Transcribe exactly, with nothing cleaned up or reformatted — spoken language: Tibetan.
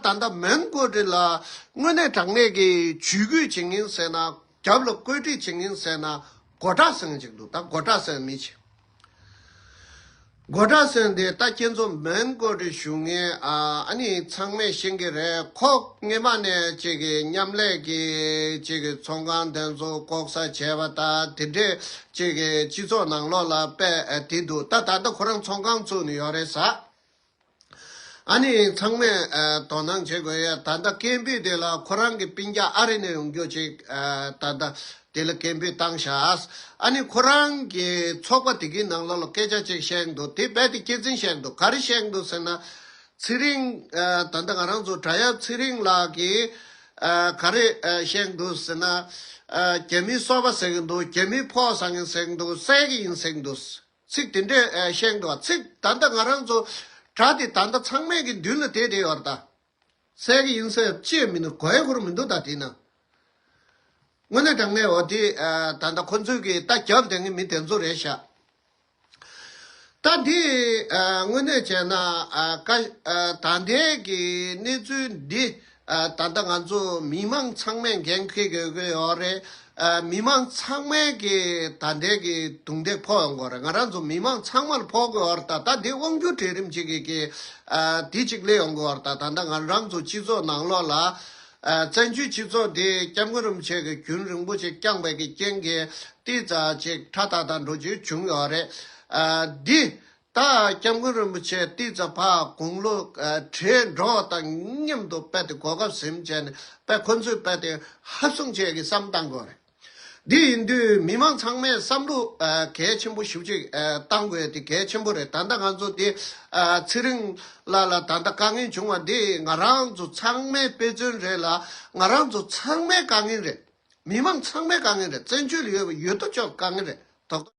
ད་ལྟ་མོན་གྷོ་ཊི་ལ་དངོས་གནས་དྲང་གནས་ཀྱི་ཇུས་འགོད་བྱེད་མཁན་ཟེར་ན། རྒྱབ་ལ་བཀོད་སྒྲིག་བྱེད་མཁན་ཟེར་ན། གོ་ཊ་ཟེར་མཁན་ཅིག་འདུག་ད་གོ་ཊ་ཟེར་མི་ཅིག་གོ་ཊ་ཟེར་འདི་ད་ཁྱེད་ཚོ་མོན་གྷོ་ཊི་བཞུགས་མཁན་ཨ་ཨ་ནི་ཚང་མས་ཤེས་ཀྱི་རེད། ཁོ་སྔས་མ་ནས་ཅིག་གི་མཉམ་ལས་ཀྱི་ཅིག་གི་ཚོང་ཁང་དེ་ཚོ་ལྐོག་ཟ་བྱས་པ་དང་དེ་འདྲས་ཅིག་གི་སྤྱི་ཚོགས་ནང་ལོགས་ལ་དཔེ་དེ་འདུག་ད་ད་ལྟ་ཁོ་རང་ཚོང་ཁང་བཙུགས་ནས་ཡོད་རེད་ཟེར། ཨ་ནི་ཚང་མས་ཨ་དོ་སྣང་བྱེད་དགོས་ཡ། ད་ལྟ་སྐད་འབོད་དེ་ལ་ཁོ་རང་གི་སྤུན་ཀྱག་ཨ་རི་ནས་ཡོང་རྒྱུ་ཅིག་ཨ་ད་ལྟ་དེ་ལ་སྐད་འབོད་བཏང་ཤག་ཨ་ནི་ཁོ་རང་གི་ཚོགས་པ་དེ་གི་ནང་ལོགས་ལ་སྐད་ཆ་ཅིག་བཤད་འདུག་དེ་རྦད་དེ་སྐྱེད་འཛིན་བཤད་འདུག་ག་རེ་བཤད་འདུག་ཟེར་ན། ཚེ་རིང་ཨ་ད་ལྟ་ང་རང་ཚོ་དྲ་ཡག་ཚེ་རིང་ལགས་ཀྱིས་ཨ་ག་རེ་ཨ་བཤད་འདུག་ཟེར་ན། ཨ་རྒྱ་མིའི་སོ་པ་ཟེར་གི་འདུག་རྒྱ་མིའི་ཕོ་ཟེར་གི་ཟེར་གི་འདུག་བསད་གི་ཡིན་ཟེར་གི་འདུག་ཚིག་དེ་འདྲས་ཨ་བཤད་འདུག་ཚིག་ད་ལྟ་ང་རང་ཚོ་དྲ་དེ་ད་ལྟ་ཚང་མས་ཀྱི་མདུན་ལ་བསྡད་བསྡད་ཡོད་རེད་ད། བསད་ཀྱི་ཡིན་ཟེར་ཅི་མིན་ནུ་གོ་ཡ་ཁུར་མི་འདུག་ད་དེ་ན། དངོས་གནས་དྲང་གནས་འོ་དེ་ཨ་ད་ལྟ་ཁོ་ཚོས་ཀྱི་ད་རྒྱབ་དེ་ངས་མི་དེ་ཚོ་རེད་ཤག་ད་འདི་ཨ་དངོས་གནས་བྱས་ན་ཨ་ཀ་ཨ་ད་ལྟའི་གི་གནས་ཚུལ་འདི་ཨ་ད་ལྟ་ང་ཚོ་མི་མང་ཚང་མས་འགན་འཁྱེར་དགོས་ཀྱི་ཡོད་རེད། ཨ་མི་མང་ཚང་མས་ཀྱི་ད་ལྟའི་གི་རྡུང་རྡེག་ཕོག་ཡོང་གི་ཡོད་རེད། ང་རང་ཚོ་མི་མང་ཚང་མར་ཕོག་གི་ཡོད་རེད། ད་ད་འདི་དབང་སྒྱུར་གྲལ་རིམ་ཅིག་གི་གི་ཨ་འདི་ཅིག་སླེབས་ཡོང་གི་ཡོད་རེད། ད་ད་ལྟ་ང་རང་ཚོ་སྤྱི་ཚོགས་ནང་ལོགས་ལ་ཨ་བཙན་བྱོལ་སྤྱི་ཚོགས་འདི་སྐྱབས་མགོན་རིན་པོ་ཆེ་གི་རྒྱུན་རིང་པོ་ཅིག་བསྐྱངས་པའི་གི་རྐྱེན་གྱིས་ཏིག་ཙ་ཅིག་ཁྲ་ཐག་ཐག་འགྲོ་རྒྱུ་བྱུང་ཡོད་རེད། ཨ་འདི་ད་སྐྱབས་མགོན་རིན་པོ་ཆེ་ཏིག་ཙ་ཕར་དགུང་ལོ་ཨ་བགྲེས་འགྲོ་དང་མཉམ་དུ་རྦད་དེ་གོ་སྐབས་ཟིན་བྱས་ནས་རྦད་ཁོ་ཚོས་རྦད་དེ་ཧབ་བཟུང་བྱས་ཀྱི་བསམ་བཏང་དགོས་རེད། འདི་ཡིན་དུས་མི་མང་ཚང་མས་བསམ་བློ་ཨ་གལ་ཆེན་པོ་ཞེ་པོ་ཅིག་ཨ་བཏང་དགོས་དེ་གལ་ཆེན་པོ་རེད། ད་ལྟ་ང་ཚོ་འདི་ཨ་ཚེ་རིང་ལགས་ལ་ད་ལྟ་དཀའ་ངལ་བྱུང་བ་འདི་ང་རང་ཚོ་ཚང་མའི་དཔེ་མཚོན་རེད་ལ། ང་རང་ཚོ་ཚང་མའི་དཀའ་ངལ་རེད། མི་མང་ཚང་མའི་དཀའ་ངལ་རེད། བཙན་བྱོལ་ཡོད་པ་ཡོད་དོ་ཅོག་དཀའ་ངལ་རེད། ད་